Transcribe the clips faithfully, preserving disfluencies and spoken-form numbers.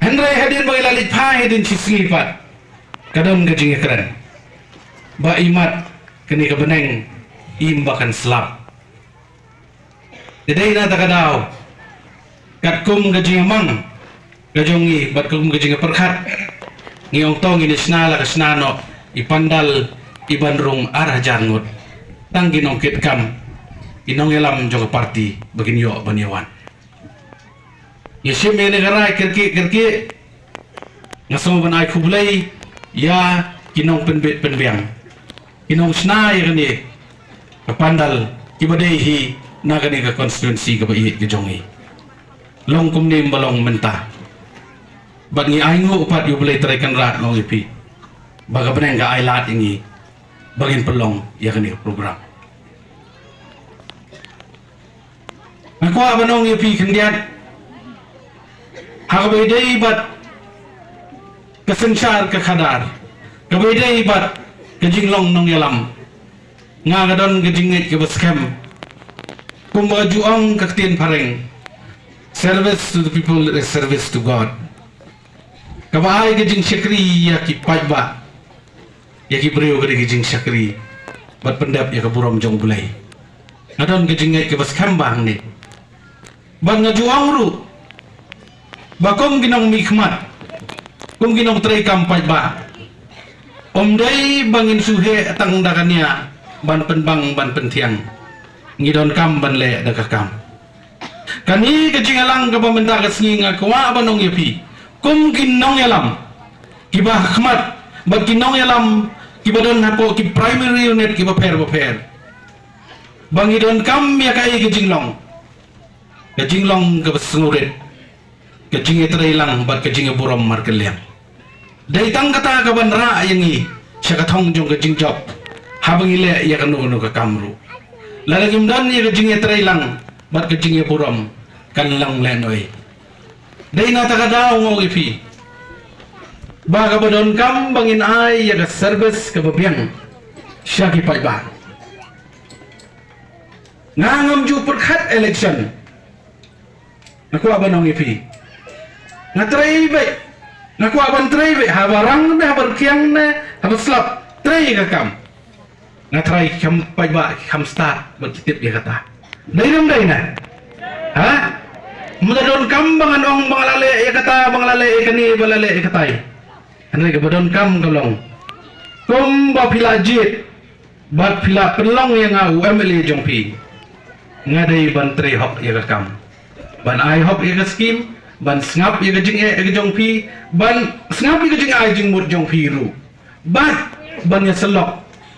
Hynrei hadien ba ngi la leit phai hadien shi sngi pat, ka don ka jingkren ba imat kane ka bneng im ba kan slap. Te dei na kata ka daw, katkum ka jingmang ka jong ngi bad katkum ka jingpyrkhat, ngi ong to ngin shna la ka shna noh i pandal i ban rung ar hajar ngut. Tang ki nongkitkam, ki nongïalam jong ka party ba kin ïoh ban ïawan. Ngi shim ïa kane ka rai kyrkieh kyrkieh. Nga sngew ban ai khublei ïa ki nongpynbit pynbiang, ki nongshna ïa kane ka pandal, kiba dei hi na kane ka constituency kaba ïeit ka jong ngi. Long kumne ba long mynta. Bad ngi ainguh pat ïa U Blei Trai Kynrad, nga ong ïa phi, ba ka bneng ka ai lad ïa ngi ba ngin pynlong ïa kane ka program. Nga kwah ban ong ïa phi khyndiat, ha kaba ïadei bad ka synshar ka khadar, kaba ïadei bad ka jinglong nongïalam, nga ka don ka jingngeit kaba skhem. Kumba ju ong ka ktien phareng, service to the people is service to God. Kaba ai ka jingshakri ïa ki paidbah, ïa ki briew ka dei ka jingshakri bad pyndep ïa ka burom jong U Blei. Nga don ka jingngeit kaba skhem ba hangne. Bad nga ju ong ruh ba kum ki nongmihkhmat, kum ki nongtreikam paidbah, ym dei ba ngin shu heh tang da ka nia ban pynbang ban pynthiang. Ngi donkam ban leh da ka kam. Kane ka jingïalang kaba mynta ka sngi nga kwah ban ong ïa phi, kum ki nongïalam kiba ha khmat bad ki nongïalam kiba don hapoh ki primary unit kiba pher ba pher, ba ngi donkam ïa kaei ka jinglong, ka jinglong kaba sngewrit, ka jingïatreilang bad ka jingïaburom markylliang. Dei tang kata ka ban rah ïa ngi sha ka thong jong ka jingjop haba ngi leh ïa kano kano ka kam ruh. Lada ngim don ïa ka jingïatreilang bad ka jingïaburom, kan long lehnohei. Dei na kata ka daw nga ong ïa phi ba kaba donkam ba ngin ai ïa ka service kaba biang sha ki paidbah. Nga ngam ju pyrkhat election. Nga kwah ban ong ïa phi, nga trei beit. Nga kwah ban trei beit, haba rang ne, haba rkiang ne, haba slap, trei ka kam. Nga tharai kham paidbah kham stad ban tip ïa kata. Dei ne ym dei ne? Ha? Mynta donkam ba ngan ong ba nga la leh ïa kata, ba nga la leh ïa kane, ba la leh ïa katai. Hynrei kaba donkam ka long, kumba phi la jied bad phi la pynlong ïa nga u M L A jong phi, nga dei ban trei hok ïa ka kam, ban ai hok ïa ka skim, ban sngap ïa ka jingeh ïa ka jong phi, ban sngap ïa ka jingai jingmut jong phi ruh, bad ban ïasyllok,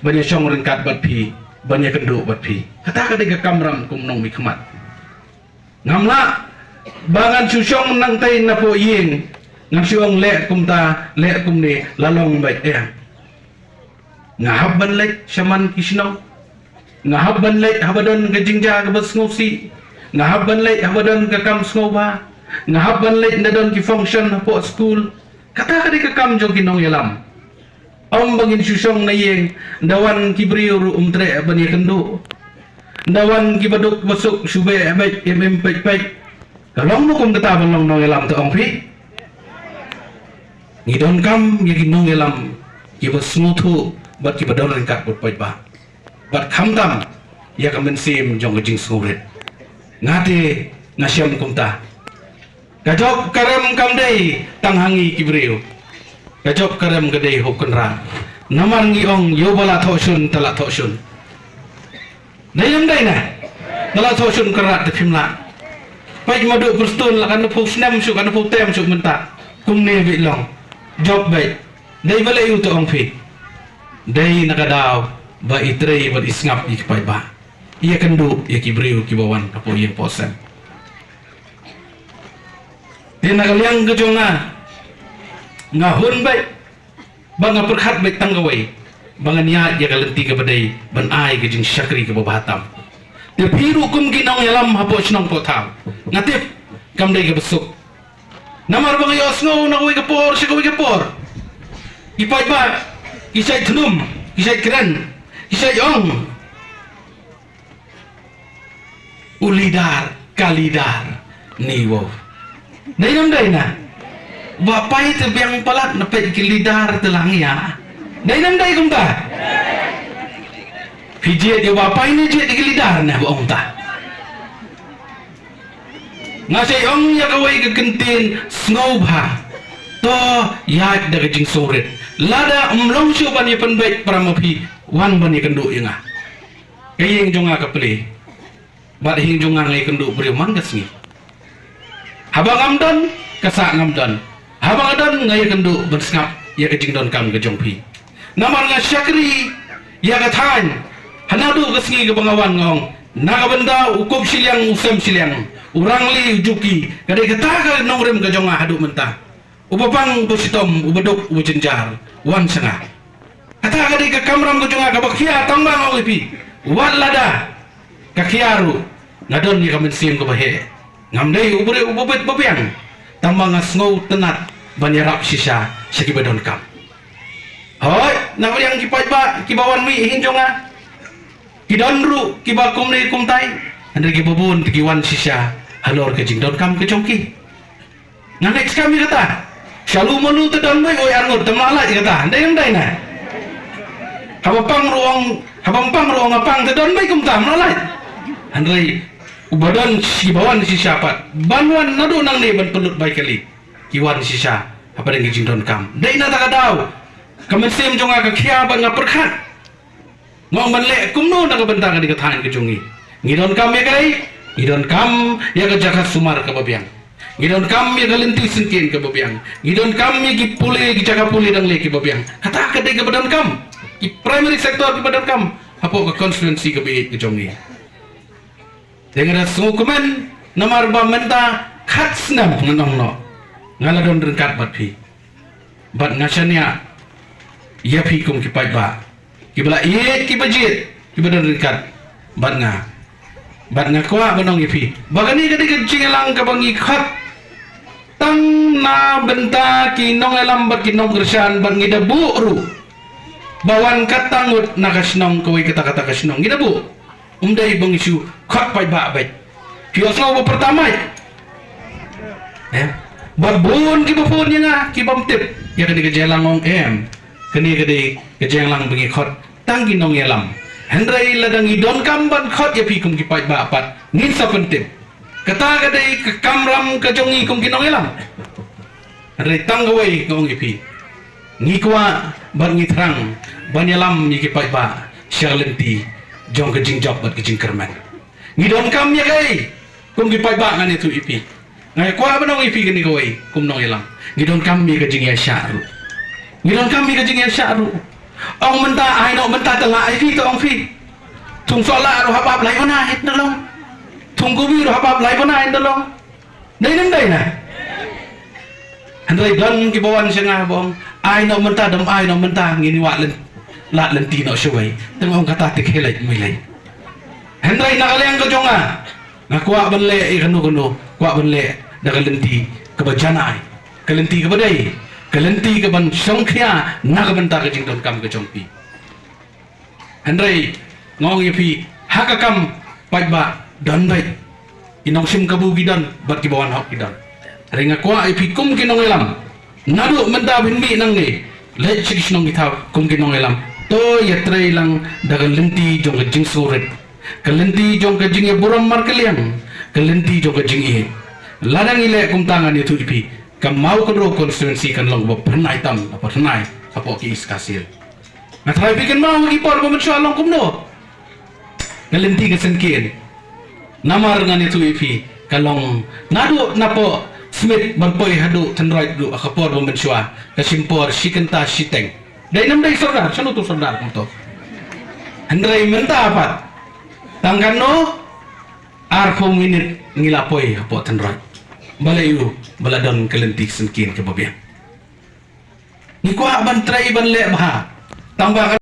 ban ïashong ryngkat bad phi, ban ïakynduh bad phi. Kata ka dei ka kamram kum u nongmihkhmat. Ngam lah ba ngan shu shong nangtei napoh ïing, ngan shu ong leh kumta, leh kumne, la long beit ïa. Nga hap ban leit shaman ki shnong. Nga hap ban leit haba don ka jingjia kaba sngewsih. Nga hap ban leit haba don ka kam sngewbha. Nga hap ban leit nda don ki function hapoh skul. Kata ka dei ka kam jong ki nongïalam. Ym ba ngin shu shong na ïing, nda wan ki briew ruh ym treh ban ïakynduh. Nda wan ki baduk basuk shu beh beh im im peit peit. Ka long mo kum kata ban long nongïalam, to ong phi? Ngi donkam ïa ki nongïalam kiba sngewthuh bad kiba don ryngkat bad paidbah. Bad khamtam ïa ka mynsiem jong ka jingsngewrit. Nga te nga shem kumta. Ka jop ka rem kam dei tang ha ngi ki briew. Ka jop ka rem ka dei ha u Kynrad. Namar ngi ong ïa uba la thoh shun te la thoh shun. Dei ne ym dei ne? Te la thoh shun u Kynrad te phim lah. Peit ma Duh Prestone la ka na phew snem shuh, ka na phew term shuh mynta. Kumne beit long. Jop beit. Dei balei u, to ong phi? Dei na ka daw ba i trei bad i sngap ïa ki paidbah. Ïakynduh ïa ki briew kiba wan hapoh ïing hapoh sem. Te na ka liang ka jong nga, nga hun beit, ba nga pyrkhat beit tang kawei, ba ngan ïaid ïa ka lynti kaba dei ban ai ka jingshakri kaba bha tam. Te phi ruh kum ki nongïalam hapoh shnong poh thaw, nga tip kam dei kaba suk. Namar ba nga ïohsngew na kawei ka por sha kawei ka por, ki paidbah ki shait thnum, ki shait kren, ki shait ong, u leader, ka leader, ni wow. Dei ne ym dei ne? Ba pai te biang palat na peit ki leader te lang ïa. Dei nam dei kumta. Phi jied ïa ba pai ne jied ïa ki leader ne ba ong ta. Nga sa ong ïa kawei ka kyntien sngewbha. To ïaid da ka jingsngewrit. Lada ym long shuh ban ïa pynbeit para ma phi wan ban ïa kynduh ïa nga. Ka ïing jong nga ka plie. Bad ïing jong nga nga ïa kynduh briew man ka sngi. Haba ngam don, ka sah ngam don. Haba nga don nga ïa kynduh ban sngap ïa ka jingdonkam ka jong phi. Namar nga shakri ïa ka thaiñ. Hana duh ka sngi kaba nga wan nga ong na ka bynta u kup shiliang u sem shiliang u rangli u juki ka dei kata ka nongrim ka jong nga haduh mynta. Uba pang uba shitom uba duk uba jynjar wan sha nga. Kata ka dei ka kamram ka jong nga kaba khia tang ba nga ong ïa phi. Wat lada ka khia ruh nga don ïa ka mynsiem kaba heh. Ngam dei u briew uba bit ba biang tang ba nga sngewtynnat ban ïarap shisha sha kiba donkam. Hooid na ka liang ki paidbah kiba wan mih ha ïing jong nga ki don ruh kiba kumne kumtai. Hynrei kiba bun te ki wan shisha halor ka jingdonkam ka jong ki. Nga ngeit skhem ïa kata. Sha lu malu te don beit oi arngut te mlak lait ïa kata. Dei ym dei na. Haba pang ruh ong haba pang ruh ong nga pang te don beit kumta mlak lait. Hynrei uba don shi ba wan shisha pat ban wan naduh nangne ban pynlut bai kali. Ki wan shisha haba dang ki jingdonkam. Dei na ta ka daw. Ka mynsiem jong nga ka khia ban nga pyrkhat. Nga ong ban leh kumno na ka bynta ka dei ka thaiñ ka jong ngi. Ngi donkam ïa kaei? Ngi donkam ïa ka jaka sumar kaba biang. Ngi donkam ïa ka lynti syngkien kaba biang. Ngi donkam ïa ki pule ki jaka pule dang leh kiba biang. Kata ka dei kaba donkam. Ki primary sector kiba donkam hapoh ka constituency kaba ïeit ka jong ngi. Te nga da sngewkmen namar ba mynta khat snem ngan ong noh nga la don ryngkat bad phi. Bad nga shaniah ïa phi kum ki paidbah kiba la ïeit kiba jied kiba don ryngkat bad nga. Bad nga kwah ban ong ïa phi ba kane ka dei ka jingïalang kaba ngi khot tang na bynta ki nongïalam bad ki nongkyrshan bad ngi da buh ruh ba wan katto ngut na ka shnong kawei kata kata ka shnong ngi da buh. Ym dei ba ngi shu khot paidbah beit. Phi ïohsngew ba pyrta mai. Eh? Bad bun kiba phone ïa nga ki bym tip ïa kane ka jingïalang ong em. Kane ka dei ka jingïalang ba ngi khot tang ki nongïalam. Hynrei lada ngi donkam ban khot ïa phi kum ki paidbah pat ngin sa pyntip. Kata ka dei ka kamram ka jong ngi kum ki nongïalam. Hynrei tang kawei nga ong ïa phi. Ngi kwah bad ngi thrang ban ïalam ïa ki paidbah sha ka lynti jong ka jingjop bad ka jingkyrmen. Ngi donkam ïa kaei kum ki paidbah ngan ïathuh ïa phi. Nga kwah ban ong ïa phi kane kawei kum nongïalam. Ngi donkam ïa ka jingïaishah ruh. Ngi donkam ïa ka jingïaishah ruh. Ong mynta ai noh mynta te lah ïa phi te ong phi. Thung sohlah ruh hap ap lai bnai te long. Thung kubi ruh hap ap lai bnai te long. Dei ne ym dei na. Hynrei don kiba wan sha nga ba ong ai noh mynta dam ai noh mynta ngin ïa wad lynti lad lynti noh shawei. Te nga ong kata te khie leit mih leit. Hynrei na ka liang ka jong nga nga kwah ban leh ïa kano kano kwah ban leh da ka lynti kaba janai ka lynti kaba dei ka lynti kaban shongkhia na ka bynta ka jingdonkam ka jong phi. Hynrei nga ong ïa phi ha ka kam paidbah don beit ki nongshim kabu ki don bad kiba wan hok ki don. Hynrei nga kwah ïa phi kum ki nongïalam naduh mynta ban mih nangne leit sha ki shnong ki thaw kum ki nongïalam to ïatrei lang da ka lynti jong ka jingsngewrit ka lynti jong ka jingïaburom markylliang ka lynti jong ka jingïeit. Lada ngi leh kumta ngan ïathuh ïa phi ka Mawkynrew constituency kan long ba pynai tam ba pynai hapoh ki East Khasi Hills. Nga tharai phi kynmaw ha ki por ba mynshuwa long kumno. Ka lynti ka syngkien. Namar ngan ïathuh ïa phi ka long naduh napoh Smit ban poi haduh Tynroit ruh ha ka por ba mynshuwa ka shim por shi kynta shiteng. Dei nam dei sordar shano tu sordar kumto. Hynrei mynta pat tang katno arphew minit ngi la poi hapoh Tynroit. Balei u ba la don ka lynti ka syngkien kaba biang. Ngi kwah ban trei ban leh bha tang ba